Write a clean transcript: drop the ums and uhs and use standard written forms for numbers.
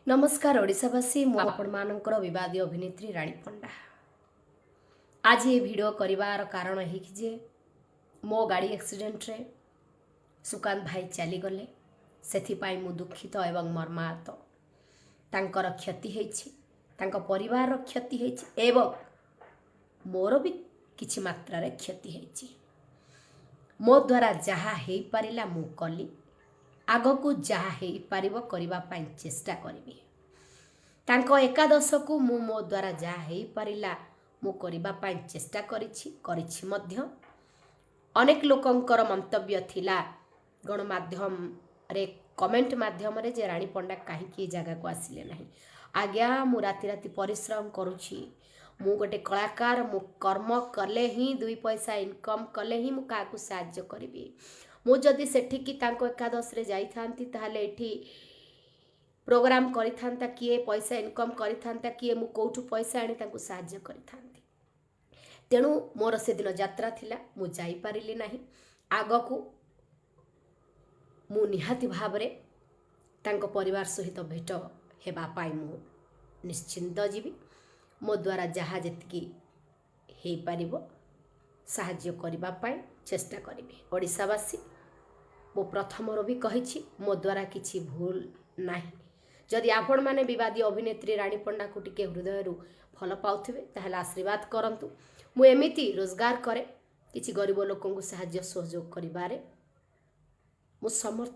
ନମସ୍କାର ଓଡ଼ିଶାବାସୀ, ମୁଁ ଆପଣମାନଙ୍କର ବିବାଦୀୟ ଅଭିନେତ୍ରୀ ରାଣୀ ପଣ୍ଡା। ଆଜି ଏ ଭିଡ଼ିଓ କରିବାର କାରଣ ଏହିକି ଯେ ମୋ ଗାଡ଼ି ଆକ୍ସିଡେଣ୍ଟରେ ସୁକାନ୍ତ ଭାଇ ଚାଲିଗଲେ। ସେଥିପାଇଁ ମୁଁ ଦୁଃଖିତ ଏବଂ ମର୍ମାହତ। ତାଙ୍କର କ୍ଷତି ହେଇଛି, ତାଙ୍କ ପରିବାରର କ୍ଷତି ହେଇଛି ଏବଂ ମୋର ବି କିଛି ମାତ୍ରାରେ କ୍ଷତି ହେଇଛି। ମୋ ଦ୍ୱାରା ଯାହା ହେଇପାରିଲା ମୁଁ କଲି। ଆଗକୁ ଯାହା ହେଇପାରିବ କରିବା ପାଇଁ ଚେଷ୍ଟା କରିବି। ତାଙ୍କ ଏକାଦଶକୁ ମୁଁ ମୋ ଦ୍ୱାରା ଯାହା ହେଇପାରିଲା ମୁଁ କରିବା ପାଇଁ ଚେଷ୍ଟା କରିଛି, କରିଛି ମଧ୍ୟ। ଅନେକ ଲୋକଙ୍କର ମନ୍ତବ୍ୟ ଥିଲା ଗଣମାଧ୍ୟମରେ, କମେଣ୍ଟ ମାଧ୍ୟମରେ ଯେ ରାଣୀ ପଣ୍ଡା କାହିଁକି ଏ ଜାଗାକୁ ଆସିଲେ ନାହିଁ। ଆଜ୍ଞା, ମୁଁ ରାତି ରାତି ପରିଶ୍ରମ କରୁଛି। ମୁଁ ଗୋଟେ କଳାକାର। ମୁଁ କର୍ମ କଲେ ହିଁ, ଦୁଇ ପଇସା ଇନକମ୍ କଲେ ହିଁ ମୁଁ କାହାକୁ ସାହାଯ୍ୟ କରିବି। ମୁଁ ଯଦି ସେଠିକି ତାଙ୍କ ଏକାଦଶରେ ଯାଇଥାନ୍ତି, ତାହେଲେ ଏଠି ପ୍ରୋଗ୍ରାମ କରିଥାନ୍ତା କିଏ? ପଇସା ଇନକମ୍ କରିଥାନ୍ତା କିଏ? ମୁଁ କେଉଁଠୁ ପଇସା ଆଣି ତାଙ୍କୁ ସାହାଯ୍ୟ କରିଥାନ୍ତି? ତେଣୁ ମୋର ସେଦିନ ଯାତ୍ରା ଥିଲା, ମୁଁ ଯାଇପାରିଲି ନାହିଁ। ଆଗକୁ ମୁଁ ନିହାତି ଭାବରେ ତାଙ୍କ ପରିବାର ସହିତ ଭେଟ ହେବା ପାଇଁ ମୁଁ ନିଶ୍ଚିନ୍ତ ଯିବି। ମୋ ଦ୍ୱାରା ଯାହା ଯେତିକି ହେଇପାରିବ ସାହାଯ୍ୟ କରିବା ପାଇଁ ଚେଷ୍ଟା କରିବି। ଓଡ଼ିଶାବାସୀ, ମୁଁ ପ୍ରଥମରୁ ବି କହିଛି, ମୋ ଦ୍ୱାରା କିଛି ଭୁଲ ନାହିଁ। ଯଦି ଆପଣମାନେ ବିବାଦୀୟ ଅଭିନେତ୍ରୀ ରାଣୀ ପଣ୍ଡାକୁ ଟିକେ ହୃଦୟରୁ ଭଲ ପାଉଥିବେ, ତାହେଲେ ଆଶୀର୍ବାଦ କରନ୍ତୁ। ମୁଁ ଏମିତି ରୋଜଗାର କରେ, କିଛି ଗରିବ ଲୋକଙ୍କୁ ସାହାଯ୍ୟ ସହଯୋଗ କରିବାରେ ମୁଁ ସମର୍ଥ।